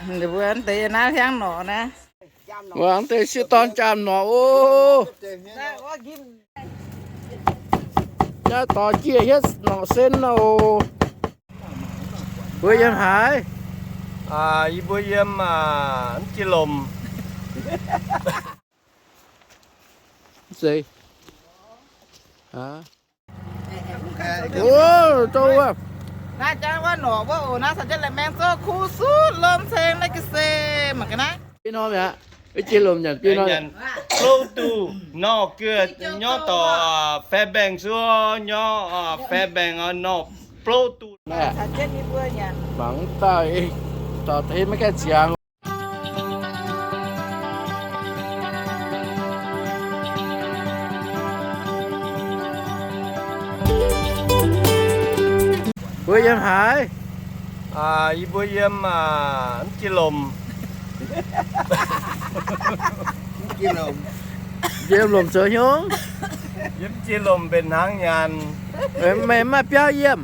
Mbuo deix naaiv hiaangv norqc naaiv. Wuov deix sieqv dorn jaam norqc oc. Naaiv dorh jiex hietv norqc sen oc. Mbuo yiem haaix? Yie mbuo yiem mv jiex lomc. Zeiz. Ov, dongh wuov. Naaiv jangv wuov norqc wuov oc. Naaiv caux jienv la'maeng zouv kuv sutv lomc ceng naaiv ga'sie mangc ga'naaiv. Biei norm aqv. Jiex lomc nyanc biei norm. Blouv duqv norqc guoqv nyorqv dorc Fairbanks zuov nyorqc Fairbanks norqc blouv duqv. Mangc daaih, dorh taux maiv gaengh ziangx. Mbuo yiem haaix? Yie mbuo yiem mv jiex lomc. Yiem lomc zoux hnyouv? Yiem jiex lomc mbenc hnaangx nyanc. Meih maaih biauv yiem?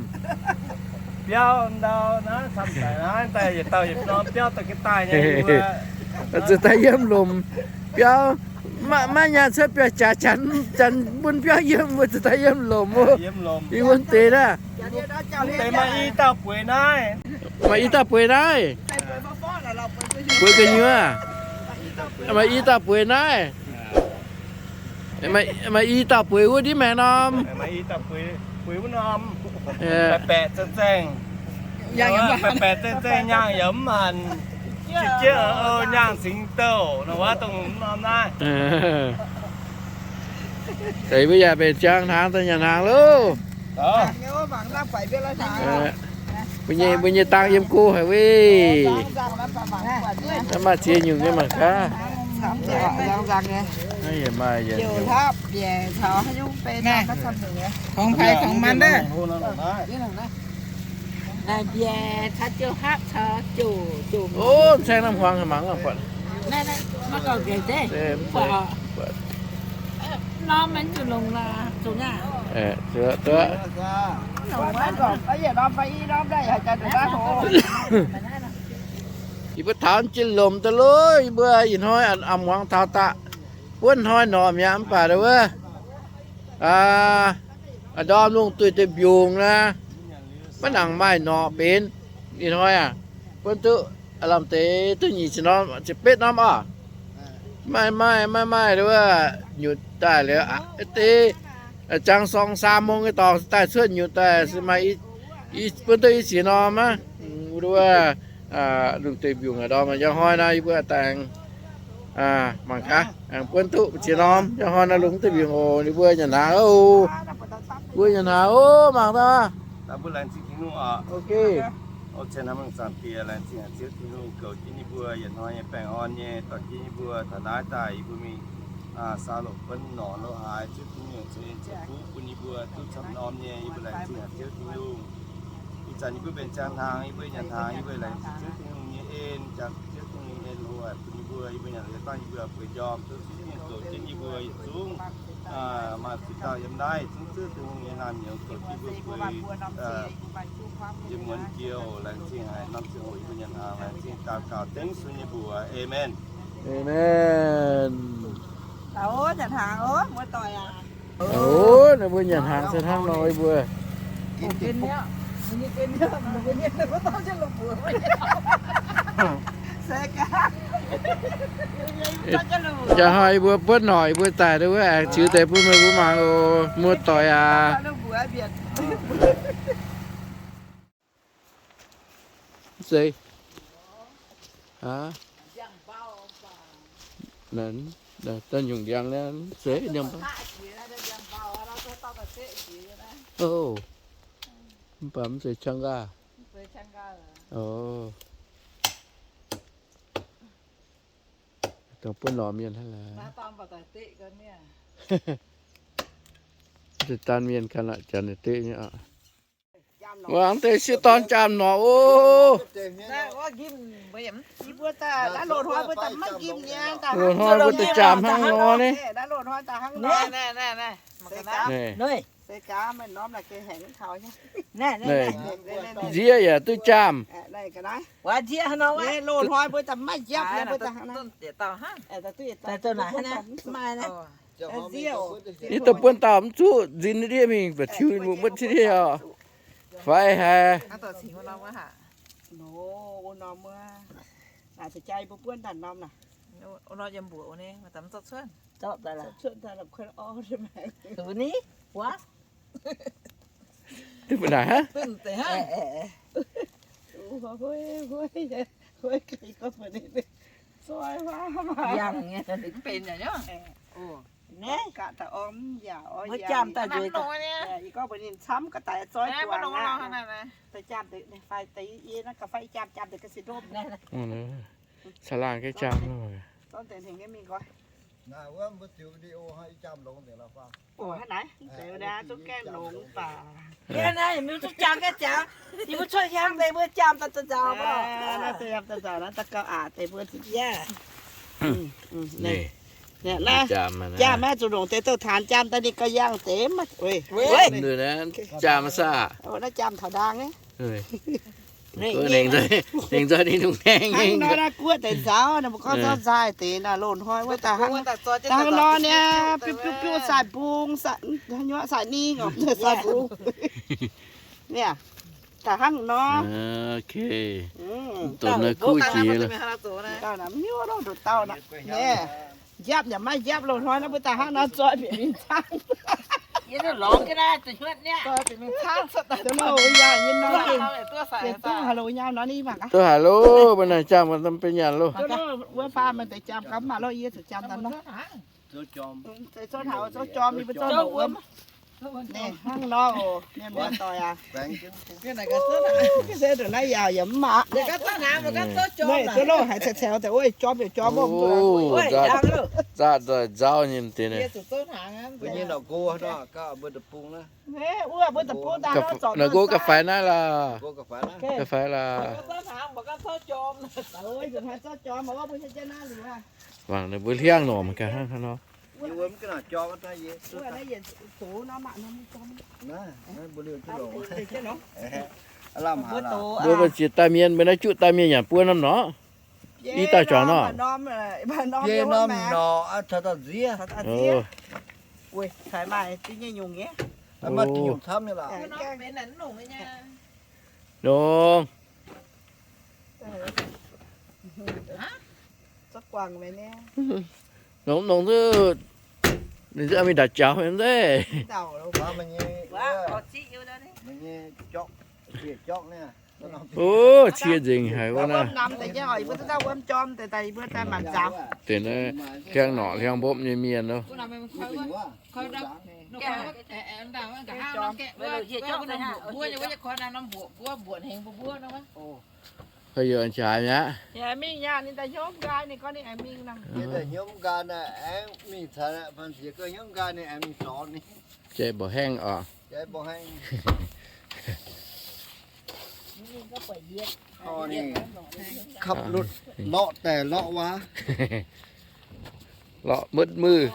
Biauv ndau naaiv camv daic naaiv daaih yietc dauh yietc norm biauv daaih ga'daaih nyei. Zuqc daaih yiem lomc biauv. Maiv nyaanh cuotv biauv jaax, janx bun biauv yiem, mbuo zuqc daaih yiem lomc oc. Yiem lomc. Yiem wuov deix naaiv. Deix maaih i dauh bueix naaiv. Maaih i dauh bueix naaiv. Bueix gu'nyuoz. Maaih i dauh bueix naaiv. Maaih i dauh bueix wuov ndiev maengx norm. Baeqc baeqc zengh zengh. Baeqc baeqc zengh zengh nyaangh yaac mv hanc. Jiex jiex nyaangh cingx douh nor wuov dongh norm naaiv. Deix mbuo yaac mbenc ziangx hnaangx daaih nyanc hnaangx loh. Mbuo nyei, mbuo nyei dang yiem go haic wuov. Naaiv maaih ziex nyungc nyei mangc gaax. Naaiv yaac maaih yietc nyungc. ของใครของมันเด้อ Ov, saeng norm huangx mangc buatc. Yie mbuo taux jiex lomc daaih loh, yie mbuo ih hnoi a'muangx taux daaih buonv hnoi norqc mi'aqv mv baac wuov, aa, ndorm lungh duih deix mbiungc naaiv, maiv nangc maaih norqc benx. Ih hnoi aac, buonv duqv lamh deix duqv nyic ziepc norm, ziepc betv norm oc. Maaih, maaih, maaih, maaih wuov nyutc daaih liuz, deix, jangx สองสามโมง nyei dorngx daaih cuotv nyutc daaih, se maaih, buonv duqv i ziex norm aqv. Wuov, lungh deix mbiungc aac, ndorm yie hnoi naaiv yie mbuo daaih aengx mangc gaax, aengx buonv duqv ziex norm. Yie hnoi naaiv lungh deix mbiungc oc, ninh mbuo nyanc hnaangx oc. Mbuo nyanc hnaangx oc, mangc daaih. Mbuo laengz zingh Tin-Hungh oc. Ok. Ov, cien hnamv mangc Zaangc Diex, laengz zingh haic Ziouv Tin-Hungh goux jienv yie mbuo yietc hnoi nyei baengh orn nyei, dorh jienv yie mbuo taux naaiv daaih yie mbuo mingh saa loc buonv norqc loz-haaix, Ziouv Tin-Hungh ceix en ceix fuqv bun yie mbuo duqv camv norm nyei. Yie mbuo laengz zingh haic Ziouv Tin-Hungh. Ih zanc yie mbuo mbenc ziangx hnaangx, yie mbuo nyanc hnaangx, yie mbuo laengz zingh Ziouv Tin-Hungh nyei en, jangx Ziouv Tin-Hungh nyei en hlo haic bun yie mbuo. Yie mbuo nyanc liuz dangh yie mbuo bueix njormh, Ziouv Tin-Hungh goux jienv yie mbuo yietc zungv maaih fu'jueiv dauh yiem naaiv, zungv Ziouv Tin-Hungh nyei naamh nyouz goux jienv yie mbuo bueix yiem muonz jiex oc. Laengz zingh haic norm ziangh hoc yie mbuo nyanc hnaangx, laengz zingh daux gaux dengv Yesu nyei mbuox. Aamen. Aamen. Ov, ninh mbuo nyanc hnaangx se hnangv nor, yie mbuo. Jaax hnoi yie mbuo buonv norqc yie mbuo daaih wuov, aengx ziux deix bun meih mbuo mangc oc. Muoz-doic aac. Mv zeiz. Aa, daaih nyungc ndiangx naaiv mv zeiz ndiangx-baau. Ov, mv baac mv zeiz qangx nqaah. Ov, dongh buonv norqc mienh hnangv laaic. Daan mienh ganh aqv, janx naaic deqv nyei aqv. Wuov deix sieqv dorn jaam norqc oc. Loz-hnoi mbuo deix jaam hnangv nor ni. Nziev yaac duqv jaam. Loz-hnoi mbuo daaih maiv njapv, mbuo daaih maaih. Yie dongh buonv dauh mv zuqc nzin ndiev mingh, ba'tiux ninh mbuo mbuotv ndiev oc. Fai haic. Naaic za'jaa mbuo buonv daaih norm naaic. Duqv mbuo naaic hnangv? Mbuo jaam daaih nzueic. Jaam deix, fai deix yie naaiv ga'fai jaam, jaam deix ga'sie ndopv. Caangh laangh ga'jaam. Naaiv wuov mbuo ziux video hnangv, yie jaam longx nzengc la'faa. Hnangv naaiv, deix wuov naaiv zungv gaengh longx baac. Yie naaiv yie mbuo zungv jaam gaengh ziangx. Yie mbuo cuotv hiaang deix mbuo jaam daaih daaih nzauc. Naaiv deix jaam daaih nzauc naaiv daaih gauh aqc deix mbuo. Jaam maiv zuqc longc deix douh taanx, jaam daaih ninh gauh yangh deix maiv. Jaam saah? Naaiv jaam taux ndaang. Nengc nzoi ninh lungh ndengh. Hnangv nor naaiv guoqv deix nzaaux, ninh mbuo gorngv zorqv nzaaih deix naaiv loz-hnoi wuov daaih hnangv nor niaa, biuv biuv biuv sai-mbung, sai-nyuoqv, sai-ningv, sai-mbung. Niaa, daaih hnangv nor. Dongh naaiv kuv jiex lorqc. Dauh naaiv miuv lorqc, nduqc dauh naaiv. Njapv yaac maiv njapv, loz-hnoi naaiv mbuo daaih hnangv nor zoi bieqc mingh caangv. Duqv haaix lo nyaam nor ni mangc gaax. Duqv haaix lo, mbuo naaiv jaam ga'naaiv benx nyanc loh. Wuov faam maaih deix jaam ga'mv maaih loh, yie zuqc jaam daaih nor. Zouv jorm, zouv jorm, yie mbuo zouv nor wuom. Hnangv nor oc, mienh muoz-doic aac. Se ndongc naaiv yaauc yaac mv maaih. Meih duqv loh haiz caux caux deix wuov, jorm yaac jorm mv. Nzaatv nzoih nzauv nyei deix naaiv. Naaiv gov ga'fai naaiv lorqc. Ga'fai lorqc. Mangc ninh mbuo hliangv norqc mangc gaax hnangv haaix nor. Mbuo mbu'ziex daaih mienh mbuo naaiv juqv daaih mienh yaac buo norm norqc. I dauh juangc norm. Nongx. Nongx, nongx zuqc, ninh zuqc mingh ndau jaux mv zeiz. O, cie nzengc haic wuov naaiv. Deix naaiv hliangv norqc hliangv mbopv nyei mienh loh. Haaix yaac jaaix mi'aqv. Jai mborqc haengh oc. Kapv lutv lorqc daaih lorqc waac. Lorqc mutv muiz.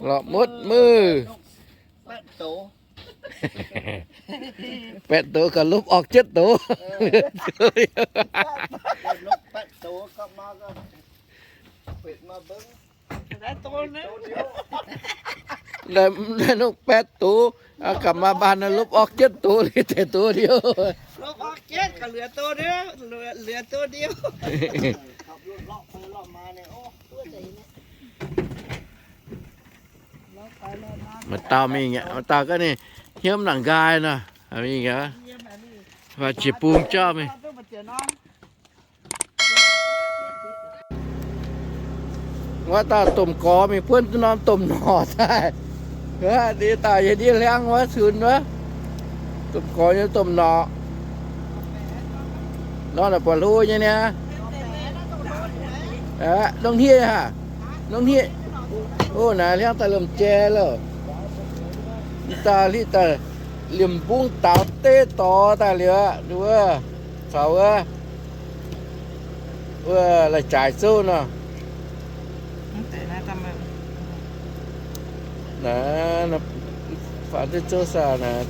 Lorqc mutv muiz. Baeqv douz gauh lopv orv jietv douz. Naaiv nongc baeqv douz, gapv maaih baan naaiv lopv orv jietv douz liuz deix douz liuz. Maaih dauh mingh, maaih dauh gaav ninh hnyouv nangc nqaai nor, mingh aqv, maaih jiex bung jauv mingh. Wuov dauh domh gorx mingh buonv norm domh norqc daaih. Ndiev daaih yie ndiev hliangv wuov cunx wuov. Domh gorx nyei domh norqc. Nor naaic buatc hlo nyei niaa. Aqv, nongh hniev aqv. Nongh hniev. O, naaiv hliangv daaih lomh jai loh. Daaih liqv daaih liemh mbungv daaux deix dorh daaih liuz aqv, wuov caux wuov, wuov Lai-Jaaix Zouv nor. Naaiv, faaux duqv zouv saah naaiv.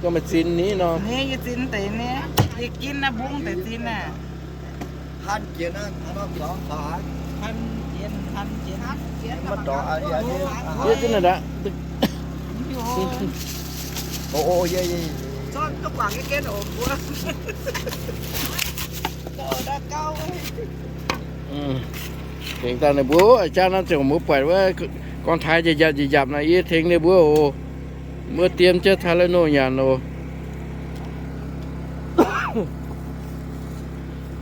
Gorngv meih zinh ni nor. Ni yie zinh deix ni, yie ginv naaiv mbungv deix zinh aac. Hanv jienv naaiv, hanv norm dorngx baac. Hanv jienv, hanv jienv. Maiv dorngx aqv, yie, yie zinh naaic aqv. O, o, yie, yie. Tengx daaih ninh mbuo jangv naaiv ziouc mbuo buatc wuov gorngv taaix njiec njapc njiec njapc naaic, yie tengx ninh mbuo oc. Mbuo diem jienv taaix la'noh nyanc oc.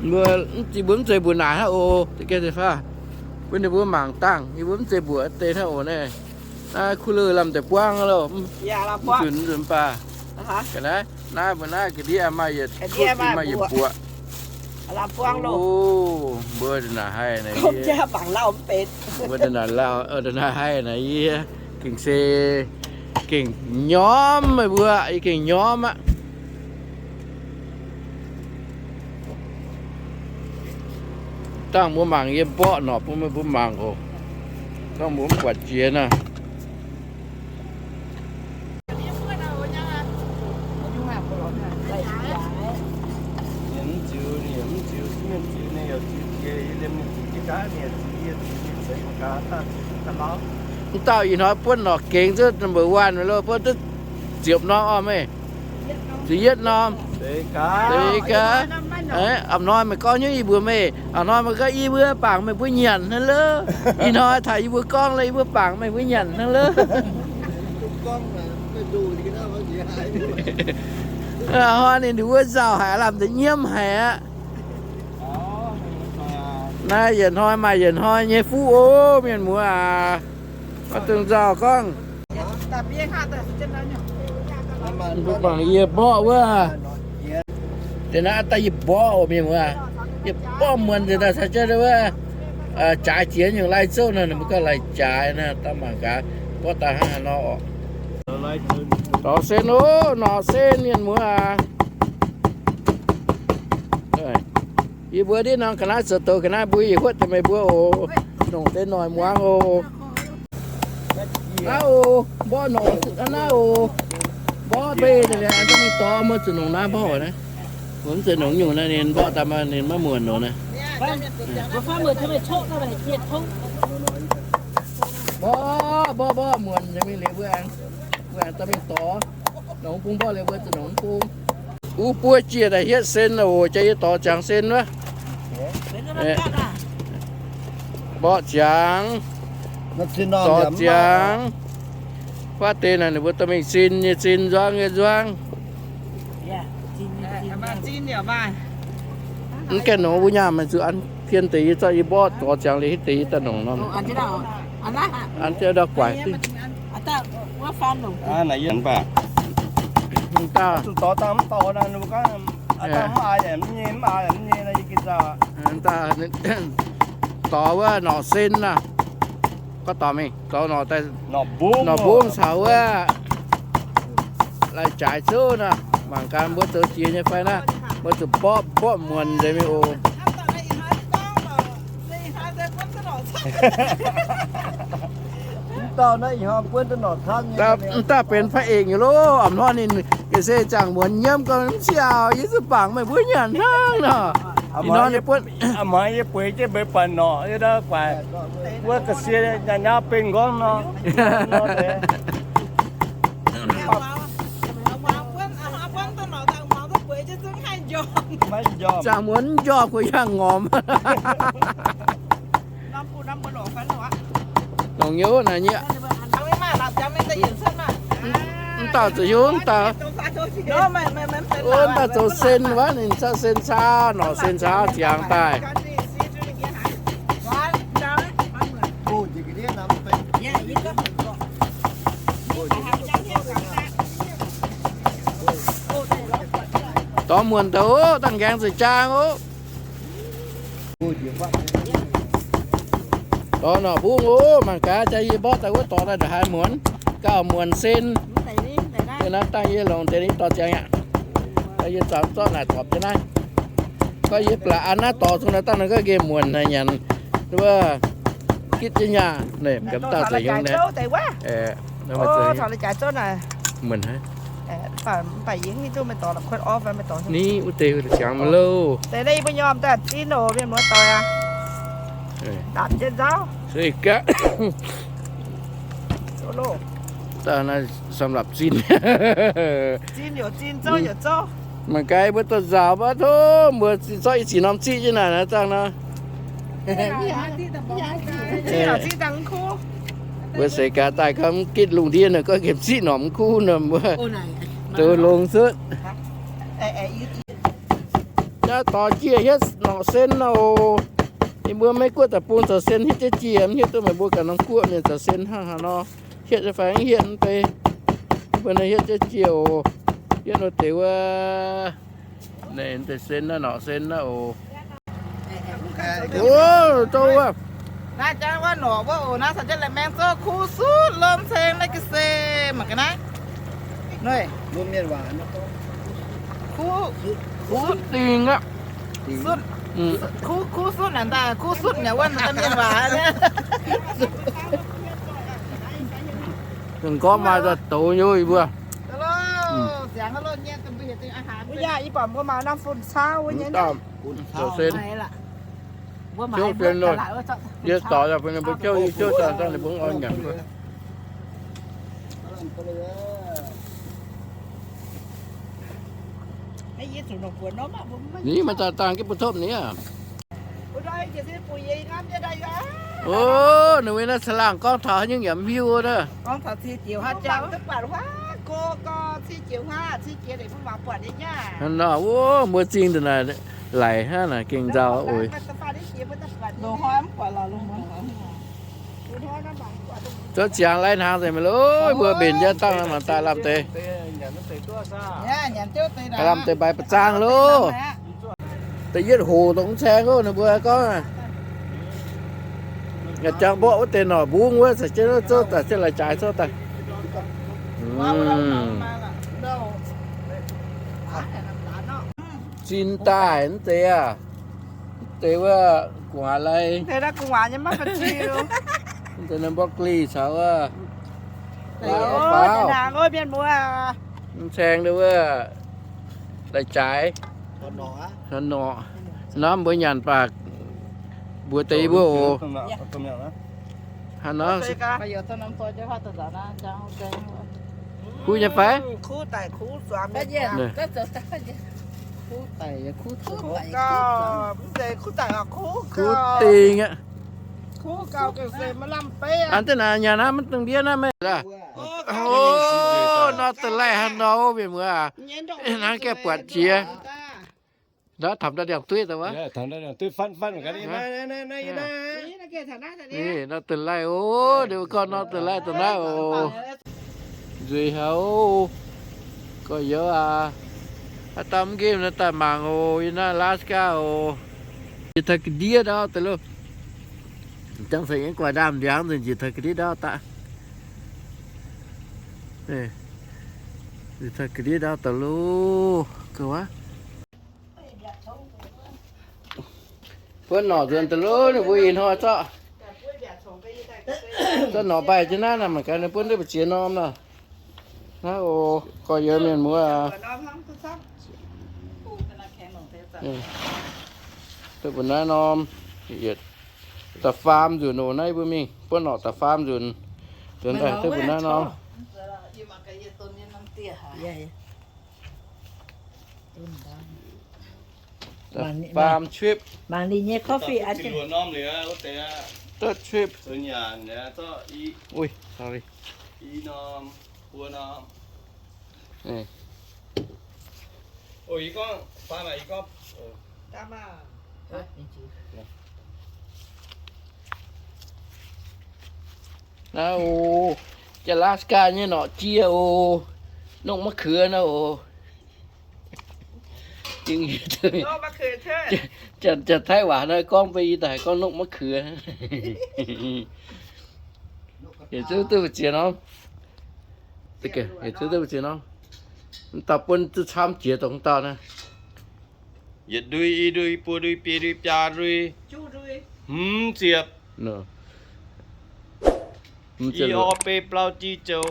Mbuo, mbuo mv zeiz mbuoqc naaic hnangv oc. Da'geh da'faah bun ninh mbuo mangc dangh, yie mbuo mv zeiz mbuoqc deix hnangv oc naaiv. Naaiv kuv leuh lamh deix buangv loh. Mv zunc, mv zunc baac. Ga'naaiv, naaiv mbuo naaiv ga'ndiev maaih yietc, maaih yietc buoqc. O, mbuo ndongc naaic haih naaic, mbuo ndongc naaic lauh, ndongc naaic haih naaic yie gengh se, gengh nyormv meih mbuo, yie gengh nyormv aqv. Dangh mbuo mangc yie mborqv norqc bun meih mbuo mangc oc. Dangh mbuo mv buatc jiex naaic. Mv dauh ih hnoi buonv norqc gengx zuqc number one lo, buonv duqv ziepc norm orv meih. Ziepc yietv norm. Deix gaax. A'hnoi meih gorngv hnyouv yie mbuox meih, a'hnoi meih gorngv yie mbuo bangc meih mbuo nyanc hnangv lov. Ih hnoi taux yie mbuo gorngv lorqc, yie mbuo bangc meih mbuo nyanc hnangv lov. Hnoi ninh nduqc wuov nzauh haic, lamh deix nyiemv haic aqv. Naaiv yietc hnoi maaih yietc hnoi nyei fuqv oc, mienh muoz aac. Maiv dungx nzauh gorngv. Mbuo bangc yie mborqv wuov. Deix naaiv daaih yie mborqv oc, mienh muoz aac. Yie mborqv muonz nzengc daaih caux jienv wuov, jaaix jiex nyungc lai zouv nor, ninh mbuo gorngv lai jaaix nor, daaih mangc gaax, mborqv daaih hnangv haaix nor oc. Norqc sen oc, norqc sen, mienh muoz aac. Yie mbuo ndiev norm ga'naaiv zoux douz ga'naaiv mbuo yie huotv deix meih mbuo oc. Nongc deix noic muangx oc. Naaiv oc, mborqv norqc naaiv oc. Mborqv mbeih daaih liuz, dorh mbuo zuqc nongc naaiv mborqv naaiv. Mbuo mv zeiz nongc nyungc naaiv, ninh mborqv daaih maaih ninh maiv muonc nor naaiv. Mborqv, mborqv, mborqv muonc nzengc mingh liuz mbuo aengx, mbuo aengx dorh mingh dorh. Nongc bung mborqv liuz mbuo zuqc nongc bung. Uv buov jiez daaih hietv sen oc, jaax yie dorh ziangx sen wuov. Mborqv ziangx, dorh ziangx. Faatv deix naaic ninh mbuo dorh mingh zinh nyei zinh, nzuangv nyei nzuangv. Mv gaengh nongc wuov nyaah, meih zuqc an tien deix yie zorqv yie mborqv dorh ziangx liuz hitv deix yie daaih nongc norm. An jienv ndau guaaic. Dorh wuov norqc sen naaiv. Gorngv dorh mingh, dorh norqc daaih, norqc mbungv caux wuov lai jaaix zouv naaiv. Mangc gaax mbuo zoux jiex nyei fai naaiv, mbuo zuqc mborqv, mborqv muonc nzengc mingh oc. Mv dauh naaiv ih hnoi buonv duqv norqc camv nyei. Mv dauh benx พระเอก nyei loh. A'hnoi ninh ga'sie zaangc muonz nyiemv gorngv, mv siaauc, yie zuqc bangc meih mbuo nyanc hnangv nor. Ih hnoi ninh buonv, a'hnoi yie bueix jienv mbuo buatc norqc, yie ndau guaaic wuov ga'sie nyau nyau bengh nqorngv nor. Zaangc muonz mv njormh kuh yangh ngormx. Longc nyei naaic nyieqc. Mv dauh zuqc hiuv mv dauh. Mv dauh zoux sen wuov, ninh caqv sen caqv, norqc sen caqv ziangx daaih. Dorh muonc daaih oc, dangh nqaengx ziouc jaang oc. Dorh norqc mbungv oc, mangc gaax, jaax yie mborqv daaih wuov dorh daaih ndongc haaix muonc, gauh muonc sen. Naaiv dangh yie longc deix ninh dorh ziangx aqv. Yie zuangx zorqv naaic dorpc jienv naaiv. Gorngv yie blatc an naaiv dorh zungv naaiv dangh naaiv gorngv geh muonc naaic nyanc. Wuov gitv jienv nyaah, gapv dauh za'hingv naaiv. Muonc naaiv. Mv baac yie mv hiuv duqv meih dorngx la'kuotv orv fai meih dorngx ni wuov deix ziangx maiv louh. Deix naaiv yie mbuo nyormh daaih zinh oc, mienh muoz doic aac. Danc jienv nzauv. Se gaax. Daaih naaiv สำหรับ zinh. Zinh youc zinh, zouv youc zouv. Mangc gaax mbuo dorh nzaaux maiv tov mbuo zorqv i ziqc norm ziqv jienv naaic naaiv zaangh nor. Mbuo seix gaax daaih gauh mv gitv lungh ndiev nor, gorngv nqemh ziqv norm mv kuv nor mbuo. Douz longx cuotv. Jaav dorh jiex hietv norqc sen nor oc. Yie mbuo Meiv Guoqv deic-bung zoux sen hietv jienv jiex, mv hiuv duqv meih mbuo ganh norm guoqv mienh zoux sen hnangv haaix nor. Hietv fai mv hietv mv bei. Mbuo naaiv hietv jienv jiex oc. Hietv wuov deix wuov. Naaiv deix sen naaiv, norqc sen naaiv oc. Ov, zouv wuov. Naaiv jangv wuov norqc wuov oc, naaiv caux jienv laengz maengx zouv kuv sutv lomh ceng naaiv ga'sie mangc gaax naaiv. Kuv, kuv sutv dingh aqv. Kuv, kuv sutv naaic daaih, kuv sutv yaac wuov mienh waac aqv. Dongh gorngv maaih daaih douz nyei yie mbuo. Yie buatc mbuo maaih norm fun cau wuov nyei. Zoux sen. Ciouv sen loh. Yie dorh yaac bun ninh mbuo ciouv, yie ciouv daaih ninh mbuo oix nyanc. Ni maiv daaih dangh jienv bun topv ni aqv. Ov, ninh mbuo naaiv caangh laangh gorngv taux haaix nyungc yaac mv hiuv wuov. Hnangv nor, wuov mbuo zingh ndongc naaic laic hnangv naaic gengh nzauh oc. Zouv ziangx lai hnaangx deix maiv loh, mbuo mbenc jienv dangh mangc daaih lamh deix. Lamh deix mbaix ba'zang loh. Da'yietv hoc dongh mv caeng loh, ninh mbuo gorngv. Jangx mborqv wuov deix norqc mbungv wuov caux jienv zouv daaih, jienv la'jaaix zouv daaih. Zinh daaih mv deix aac. Mv deix wuov gu'nguaaz lai. Mv deix broccoli caux wuov, mv caeng wuov la'jaaix, norqc. Norm mbuo nyanc baac mbuox deix mbuo oc. Hnangv nor, kuv nyei fai? Kuv dingh aqv. An deix naaic nyanc naaiv maiv dungx ndiev naaiv meih. Ov, nor da'laih hnangv nor, mienh muoz aac. Hnangv gaengh buatc jiex. Nor taux ndau ndiangx-dueiv daaih wuov. Nor da'laih oc, ninh mbuo gorngv nor da'laih da'naaiv oc. Nzueic haic oc. Gorx-youz aac, haaix dauh mv nqemh naaiv daaih mangc oc, yie naaiv Alaska oc. Njiec taux ga'ndiev ndau daaih loh. Jangx caux yie guaax ndaamv-ndiangx nzengc, njiec taux ga'ndiev ndau daaih. Njiec taux ga'ndiev ndau daaih loh. Buonv norqc nzuonx daaih loh, ninh mbuo ih hnoi zorqv, zorqv norqc mbaih jienv naaiv nor, mangc gaax ninh buonv duqv mbu'ziex norm nor. Naaiv oc, gorx-youz mienh muoz aac. Duqv mbu'naaiv norm, yietc da'faam nzunc oc, naaiv mbuo mingh buonv norqc da'faam nzunc, nzuonx daaih duqv mbu'naaiv norm. Da'faam trip. Mangc ninh nyei coffee aqv. Third trip. Ui, sorry. Naaiv oc, Alaska nyei norqc jiex oc, nokv ma'keuv naaiv oc. Janx-Taiv waac naaiv gorngv mbuo ih daaih gorngv nokv ma'keuv. Yietc zungv duqv mbu'ziex norm. Yietc zungv duqv mbu'ziex norm. Mv dauh buonv duqv camv jiex dongh mv dauh naaiv. Yietc ndui, i ndui, buo ndui, biei ndui, biaa ndui, hmz ziepc, i o bei blau ji zoux,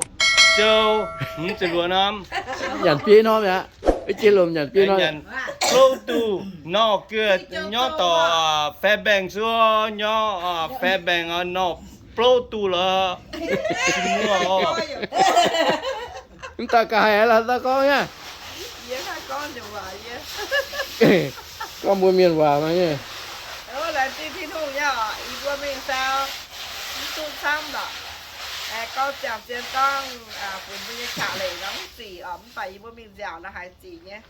Jou, hmz ziepc luoqc norm. Nyanc biei norm aqv. Jiex lomc nyanc biei norm. Nyanc plouv duqv nor, geh nyorv dorc Fairbanks zuov nyorv Fairbanks nor, plouv duqv lorqc. Mv dauh ga'haiz lorqc, dauh gorngv nyei. Gorngv mbuo mienh waac maiv nyei. Laengz zingh Tin-Hungh nyei oc, yie mbuo mingh saau mv duqv camv lorqc. Gorngv ziangh zien gorngv funx mbuo nyei qaqv leiz nor mv zic oc, mv baac yie mbuo mingh nziaauc nor haiz zic nyei.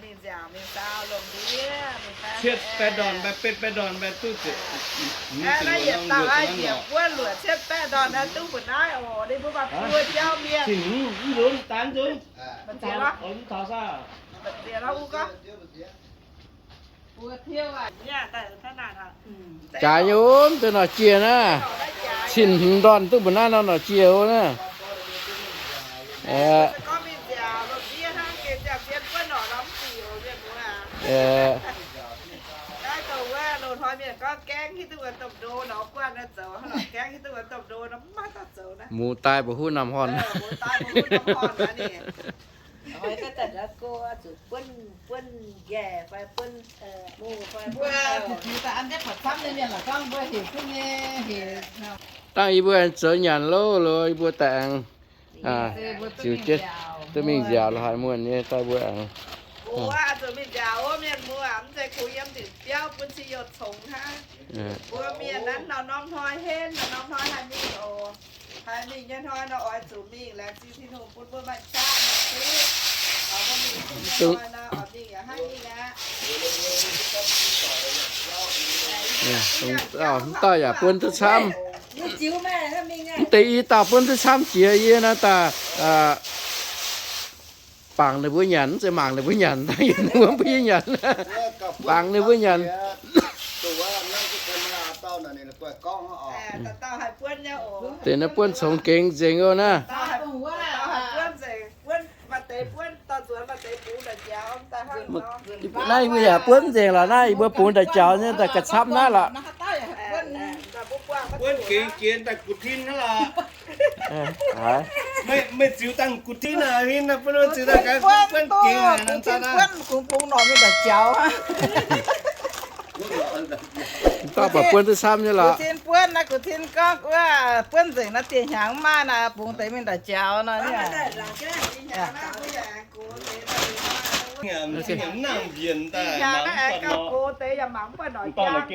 Mingh nziaauc mingh saau lomh ndiev, cietv baeqv ndorn mbaeqv, betv baeqv ndorn mbaeqv duqv ziepc. Naaiv yietc dauh yietc buonv luoqc cietv baeqv ndorn naaiv duqv mbu'naaiv oc, ninh mbuo maaih buo jauv mienh. Mv nzunc, daaih nzunc. Jaaix nyei ov, mv deix norqc jiex naaiv. Cin hmz ndorn duqv mbu'naaiv nor norqc jiex ov naaiv. Muz daaih mbuo huv namh horn. Dangh yie mbuo aengx zoux nyanc lov, lov yie mbuo daaih aengx ziux jienv duqv mingh nziaauc lorz haaix muonh nyei daaih mbuo aengx. Mbuo mienh naaiv norm-norm hnoi henv, norm-norm hnoi haih mingh oc. Haih mingh nyei hnoi nor oix zuqc mingh, laengz zingh Tin-Hungh bun mbuo maaih qaqv maaih kuv. Mv dauh yaac buonv duqv camv. Mv deix i dauh buonv duqv camv jiex yie naaiv daaih, bangc ninh mbuo nyanc, mv zeiz mangc ninh mbuo nyanc, dangh yie ninh mbuo mv bun yie nyanc. Bangc ninh mbuo nyanc. Deix naaiv buonv congx gengx nzengc oc naaiv. Naaiv yie mbuo yaac buonv nzengc lorqc, naaiv yie mbuo bungx daaih jaux nyei, daaih ga'capv naaiv lorq. Buonv gengx jiex daaih gux tin hnangv lorqc. Meih ziux dangh gux tin aac, hin buonv ziux daaih gaax buonv gengx aac, gux tin buonv kungx bungx norqc mingh daaih jaux. Dauh baac buonv duqv camv nyei lorqc. Gux tin buonv naaiv, gux tin gorngv wuov buonv nzengc naaiv dieh hnyangx mv maaih naaiv, bungx deix mingh daaih jaux nor. Ndiangx yaac mangc mv buatc, ndiangx yaac mangc mv buatc aqv.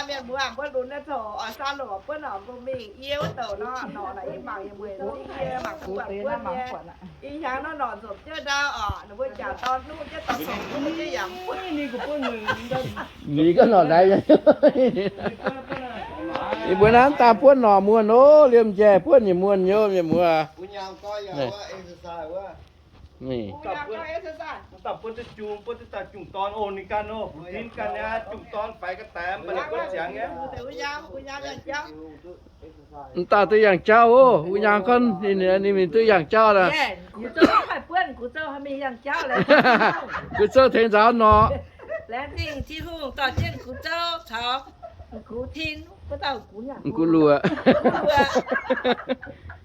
Mienh mbuo mbuo lunx naaiv zoux oix saa loc buonv norqc mbuo mingh yie wuov douc nor, norqc naaic yie mangc yie mueic yie mangc mv buatc buonv nyei. Ih hnyangx nor norqc nzopc jienv ndau oc, ninh mbuo jaax dorn nuqv jienv dorn zoux nuqv jienv yaac mv buatc. Ninh ganh norqc naaiv. Yie mbuo naaiv daaih buonv norqc muonh oc, liemh njaih buonv nyei muonh nyei mienh muoz. Dauh buonv duqv jung, buonv duqv dauh jungh dorn oc, ninh ganh oc, gux tin ganh aqv, jungh dorn faix ga'daix mv baac ninh buonv ziangx nyei. Mv dauh duqv yangh jauv oc, wuov nyaang gorngv ninh, ninh mingh duqv yangh jauv lorqc. Gux zouv tengx nzaaux norqc. Laengz zingh Tin-Hungh dorh jienv gux zouv caux gux tin, gux luoqc.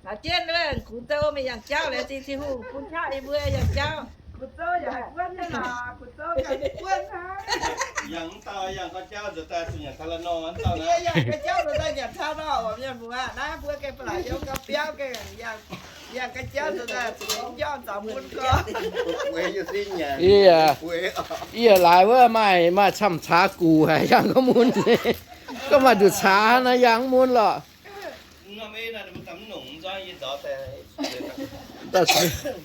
Caux jienv gux zouv mingh yangh jauv, laengz zingh Tin-Hungh bun qaqv yie mbuo yangh jauv. Gux zouv yaac haih buonv nyei lorqc, gux zouv ganh buonv hnangv. Yangh mv dauh yangh gau jauv nzuonx daaih zuqc nyanc taux la'nor mv dauh naaiv. Yie yangh gau jauv nzuonx daaih nyanc taux nor, mienh muoz naaiv mbuo gengh ba'laqc yiem gau biauv gengh yangh, yangh gau jauv nzuonx daaih zuqc njormh zaux mun gau. Yie, yie laaix wuov maaih, maaih camv caax gux haic yangh gau mun. Gorngv maaih nduqc caax naaiv yangh mv mun lorqc.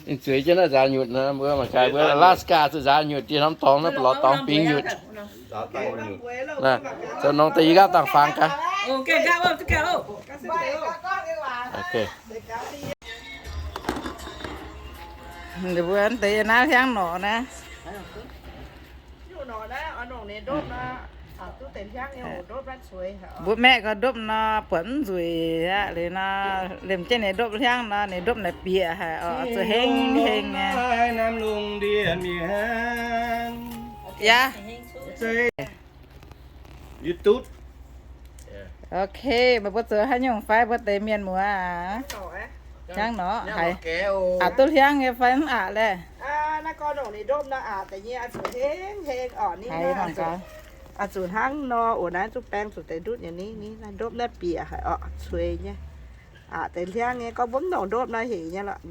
Ninh zueiz jienv naaiv nzaaux nyutc nor, mbuo mangc gaax mbuo Alaska zuqc nzaaux nyutc, dieh norm dorngx naaiv lorz dorngx bingx nyutc. Zoux nongx daaih yie gapv dangh fangx gaax. Ninh mbuo deix naaiv hliangv norqc naaiv. Mbuo maeqv gau ndopv nor, buatc mv nzueic aqv. Liuz nor, liemh jienv ninh ndopv hliangv nor, ninh ndopv naaic bieqc haic oc, zuqc heng heng nyei. Yaac. Yie dutv. Ok, meih mbuo zoux haaix nyungc fai mbuo deix mienh muoz aac? Hnangv nor haiz aqc duqv hliangv nyei fai mv aqc laeh? Naaiv gorngv nongc ninh ndopv naaiv aqc deix nyei, aqc zuqc hengv hengh orqc ni. Aqc zuqc hnangv nor oc. Naaiv zuqc baeng zuqc deix ndutv nyei ni, ni naaiv ndopv naaiv bieqc haic orqc, cueix nyei. Aqc deix hliangv nyei, gorngv mbuo mv nongc ndopv naaiv hec nyei lorqc.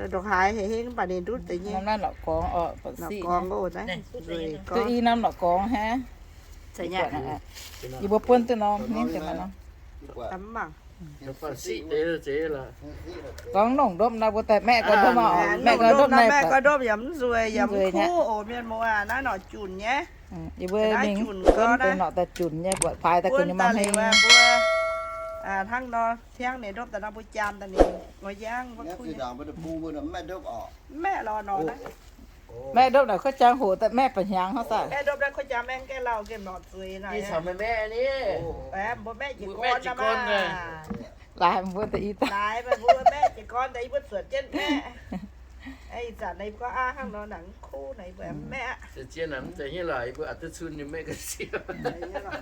Ndongc haaix hengh hengh mv baac ninh ndutv deix nyei. Lorqc gorngv oc, nzueic gorngv. Duqv i norm lorqc gorngv hnangv. Yie mbuo buonv duqv norm, gorngv nongc ndopv naaiv mbuo daaih maeqv gau ndopv, maeqv gau ndopv naaiv, maeqv gau ndopv yaac mv nzueic, yaac mv kuv oc mienh muoz. Naaiv norqc junc nyei. Yie mbuo mingh buonv deix norqc daaih junc nyei, buatc paaix daaih gu'nyuoz maaih hmei. Hnangv nor hliangv ninh ndopv daaih nor mbuo jaam daaih ninh ngoi yangv mbuo kuv nyei. Maeqv lorqc nor. Maeqv ndopv naaic kuv jangx hoc daaih maeqv ba'hnyangx hnangv saah. Laaix mbuo deix i daaih.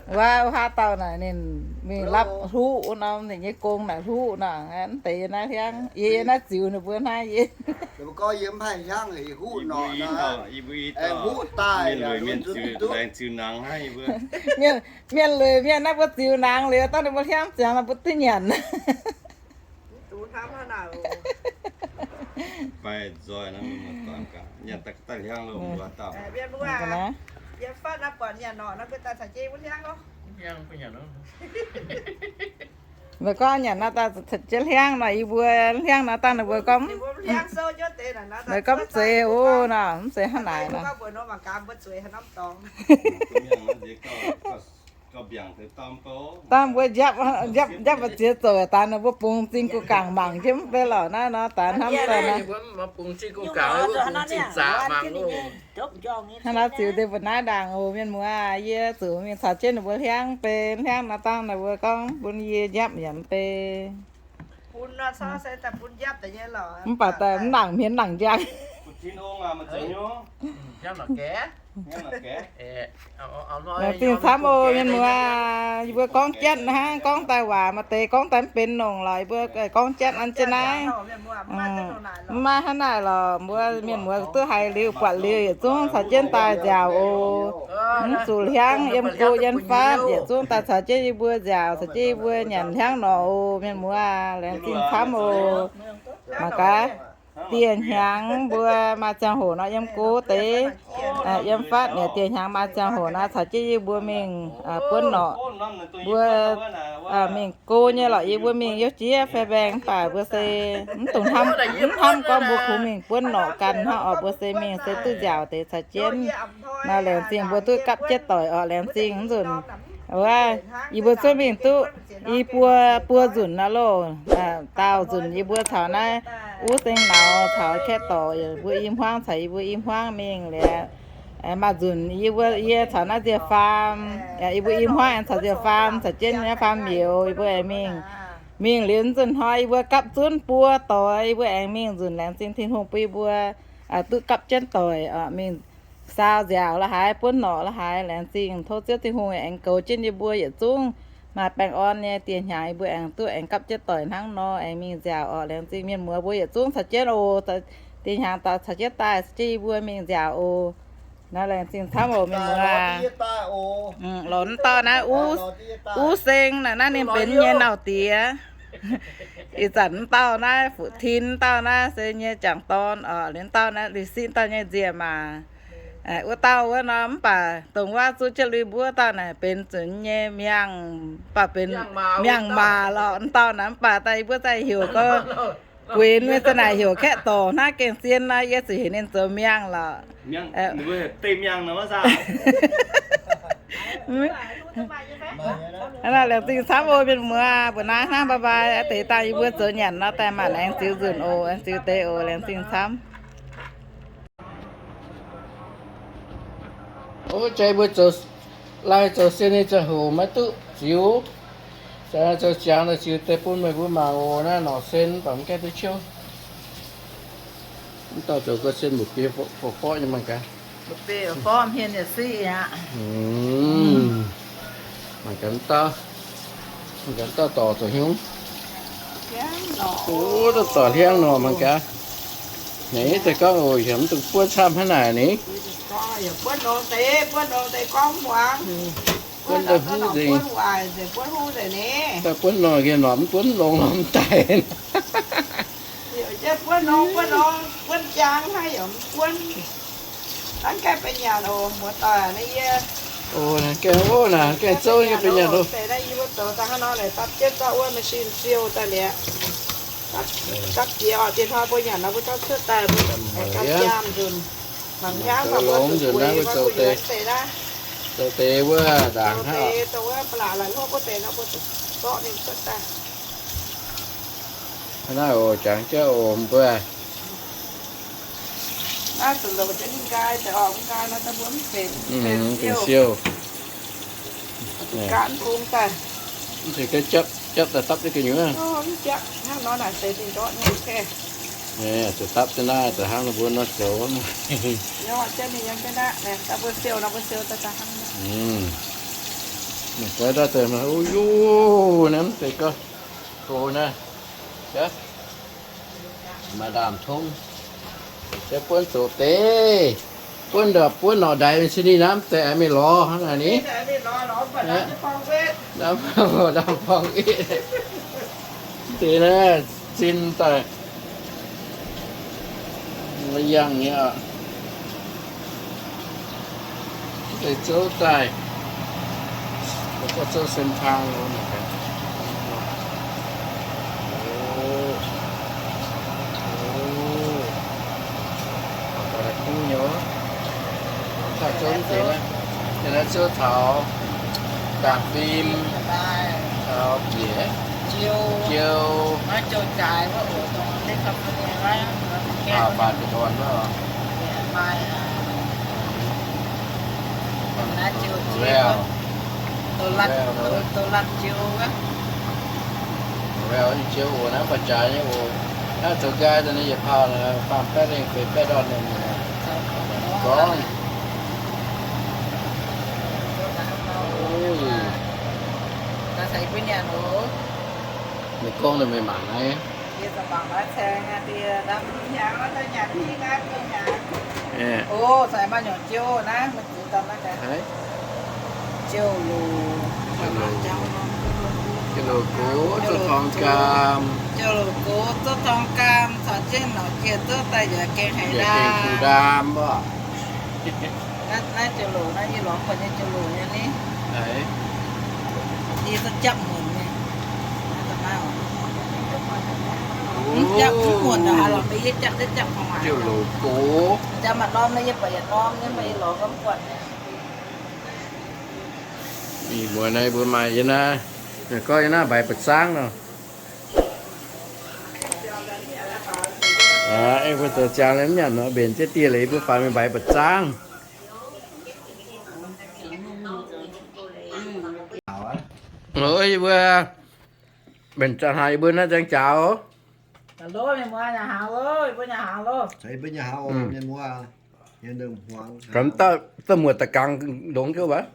Wuov, wuov haav dauh naaic ninh mingh lapv hluqv wuov norm ninh nyei gong naaic hluqv naaic, mv deix naaiv hliangv. Yie yie naaiv ziux ninh mbuo naaiv yie. Mienh lueic mienh naaiv mbuo ziux nangx liuz, dangh ninh mbuo hliangv ziangx naaic mbuo duqv nyanc. Meih gorngv nyanc naaiv daaih caux jienv hliangv nor, yie mbuo hliangv naaiv dangh ninh mbuo gorngv, meih gorngv mv zeiz oc nor, mv zeiz hnangv naaic nor. Dangh mbuo njapv, njapv, njapv mbu'ziex zoux daaih ninh mbuo bungx zingh gu'gangc mangc jienv mv bei lorqc naaiv nor, daaih hnamv daaih naaiv. Hnangv naaiv ziux deix mbuo naaiv ndaangc oc mienh muoz, yie zuqc mingh caux jienv ninh mbuo hliangv bei. Hliangv naaiv dangh ninh mbuo gorngv bun yie njapv yaac mv bei. Mv baac daaih mv nangc hmien nangc njang. Laengz zingh camv oc mienh muoz, yie mbuo gorngv jatv hnangv, gorngv daaih waac maaih deix gorngv daaih mv benx longc lorqc, yie mbuo gorngv jatv an jienv naaiv. Mv maaih hnangv naaic lorqc, mbuo mienh muoz duqv haiz liuz buatc liuz yietc zungv caux jienv daaih nziaauc oc. Mv zuqc hliangv yiem go yiem fatv yietc zungv daaih caux jienv yie mbuo nziaauc, caux jienv yie mbuo nyanc hliangv nor oc mienh muoz, laengz zingh camv oc. Mangc gaax, dieh hnyangx mbuo maaih ziangh hoc nor yiem go deix, yiem fatv mi'aqv. Dieh hnyangx maaih ziangh hoc nor caux jienv yie mbuo mingh buonv norqc. Mbuo mingh go nyei lorqc, yie mbuo mingh youv jieqv fai mbaengx, mv baac mbuo se mv dungx hnamv, mv hnamv gorngv mbuo kungx mingh buonv norqc ganh hnangv oc. Mbuo se mingh se duqv nziaauc deix caux jienv. Naaiv laengz zingh mbuo duqv gapv jienv doic oc. Laengz zingh nzunc, wuov, yie mbuo zuqc mingh duqv i buo, buo nzunc nor loh. Daauh nzunc yie mbuo caux naaiv Uv Seng Nauz caux Kaeqv Dorc, mbuo i hmuangv caux yie mbuo i hmuangv mingh liuz, maaih nzunc yie mbuo, yie caux naaiv Nzie Faam, yie mbuo i hmuangv aengx caux Nzie Faam caux jienv naaiv Faam Youz yie mbuo aengx mingh. Mingh liuz nzunc hnoi yie mbuo gapv zunv buo doic, yie mbuo aengx mingh nzunc. Laengz zingh Tin-Hungh bun yie mbuo duqv gapv jienv doic oc, mingh saau nziaauc la'haaix, buonv norqc la'haaix. Laengz zingh tov Ziouv Tin-Hungh aengx goux jienv yie mbuo yietc zungv maaih baengh orn nyei dieh hnyangx yie mbuo aengx duqv aengx gapv jienv doic hnangv nor aengx mingh nziaauc oc. Laengz zingh mienh muoz mbuo yietc zungv caux jienv oc. Dieh hnyangx daaih caux jienv daaih caux jienv yie mbuo mingh nziaauc oc. Naaiv laengz zingh camv oc mienh muoz. Lorz mv dauh naaiv, Uv Seng naaiv, naaiv ninh benx nyei nauz diex. Ih zanc mv dauh naaiv Fuqv Tin, mv dauh naaiv se nyei jangc dorn oc. Liuz mv dauh naaiv Liuz Siqv, mv dauh nyei nziemc maac. Wuov dauh wuov nor, mv baac dongh wuov zuqv jienv lui mbuo dauh naaic benx zunc nyei miangh, mv baac benx miangh maac lorqc. Mv dauh naaic mv baac daaih yie mbuo daaih heuc gorngv guenx mingh za'naaic heuc Kaeqv Dorc hnangv. Gengh zien nor yie zuqc heuc ninh zoux miangh lorqc. Hnangv naaic laengz zingh camv oc mienh muoz, mbuo naaiv hnangv bye bye. Deix dangh yie mbuo zoux nyanc nor daaih maanc aengx ziux nzunc oc, aengx ziux deix oc. Laengz zingh camv. Ov, jai mbuo zoux, lai zoux sin nyei ziangh hoc maiv duqv ziux. Zoux ziangx daaih ziux deix bun meih mbuo mangc oc. Naaiv norqc sen baac mv gaengh duqv ciouv. Mv dauh zoux gau sen mba'biei forv-forv nyei mangc gaax. Mba'biei forv hmien yaac siqv aqv. Mangc gaax, mangc gaax dauh dorc zoux hnyungv. O, dauh dorc hliangv nor mangc gaax. Naaiv deix gorngv oc, heuc mv dungx buonv camv hnangv naaic ni. Buonv daaih huv nzengc. Daaih buonv nor nqemh norqc, mv buonv longx norm daic. Buonv nor, buonv nor, buonv jangv hnangv yaac mv buonv. Hnangv gaengh benx nyanc oc, muoz-doic naaiv yie. O, gaengh, o, naaiv gaengh zouv nyei benx nyanc oc. Deix naaiv yie mbuo zoux daaih hnangv nor naaic, dapv jienv zorqv wuov machine siou daaih liuz, dapv jiex oc. Diex hnoi mbuo nyanc nor mbuo zorqv cuotv daaih, mbuo dapv jaam nzunc. Mangc hnyangx baac mbuo zuqc gueix, mbuo gueix deix naaiv. Zoux deix wuov ndaangc hnangv, zoux wuov ba'laqc la'hluoqv wuov deix nor mbuo zuqc zorqv ninh cuotv daaih. Naaiv oc, jangx jienv oc mbuo. Naaiv zuqc louc jienv mv nqaai deix oc, mv nqaai nor daaih mbuo mv benx siou. Zuqc gaanv bung daaih. Mv zeiz ga'japv, japv daaih dapv jienv gu'nyuoz. Mv jatv hnangv nor naaic se ninh ndortv nyei. Zuqc dapv jienv naaiv, zuqc hnangv ninh mbuo nor zoux. Yiem jienv ninh yiem jienv naaiv, daaih mbuo siou nor mbuo siou daaih hnangv nor. Mv zeiz daaih deix, o, yuv, naaiv mv zeiz ga'gox naaiv. Maaih ndaamv-tong, se buonv zoqc deix, buonv ndorpc buonv norqc ndaix mingh se ninh naaiv mv zeiz aengx mingh lorz hnangv naaic ni. Naaiv, ndaamv-fong, ndaamv-fong, deix naaiv zinh daaih, yangh nyei oc. Deix zouv daaih, gorngv zouv sen taang loh naaic. Mangc gaax naaiv kuv nyei, daaih zouv mv deix naaiv, naaiv zouv taux ndaangc fim, taux bieqc, jiou, faaux faaux bieqc dorn wuov. Naaiv jiou, jiou, jiou, jiou oc, naaiv ba'jaaix nyei oc. Naaiv zoux nqaai daaih naaiv yietc paauh faam baeqv lengh feix baeqv ndorn gorngv. Meih gorngv daaih meih mangc naaiv. Jiou loz, jiou loz gox, zoux torngv gaam. Jiou loz gox, zoux torngv gaam, caux jienv norqc jiex zouv daaih yaac gengh haiz ndaam. Naaiv jiou loz, naaiv yie lorz buatc nyei jiou loz nyei ni. Yie zungv japv muonc nyei. Mv japv mv muonc haaix lorqc, yie japv, yie japv jiou loz gox. Jaax maaih norm naaiv yie buatc yietc norm nyei, mv baac yie lorz mv buatc. Ih muonz naaiv mbuo maaih yie naaiv, gorngv yie naaiv mbaix ba'zangv nor. Mbuo zoux ziangx mv nyanc nor, mbenc jienv dieh leiz mbuo faaux mingh mbaix ba'zangv. Mbuo mbenc ziangx hnaangx, yie mbuo naaiv ziangx jaax oc. Gamh dauh, dauh muoz da'gangx longx jienv wuov.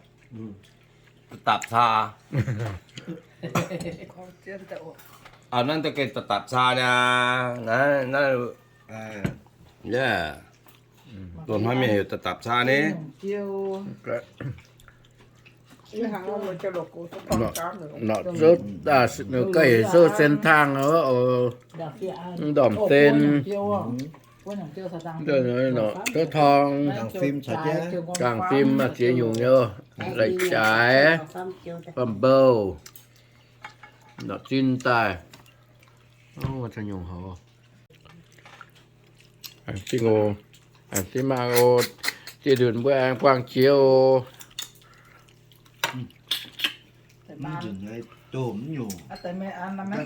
Da'dapc caa. Naaiv da'gengh da'dapc caa niaa. Naaiv, naaiv, yaac, loz-hnoi mienh heuc da'dapc caa ni. Norqc zouv, ga'heuc zouv sen taang oc, ndorm sen, zouv torngv, gaangh fim maaih ziex nyungc nyei, la'jaaix, bamv-bouh, norqc zinh daaih. Aengx dingh oc, aengx dingh mangc oc, dieh nzunc mbuo aengx buangh jiex oc.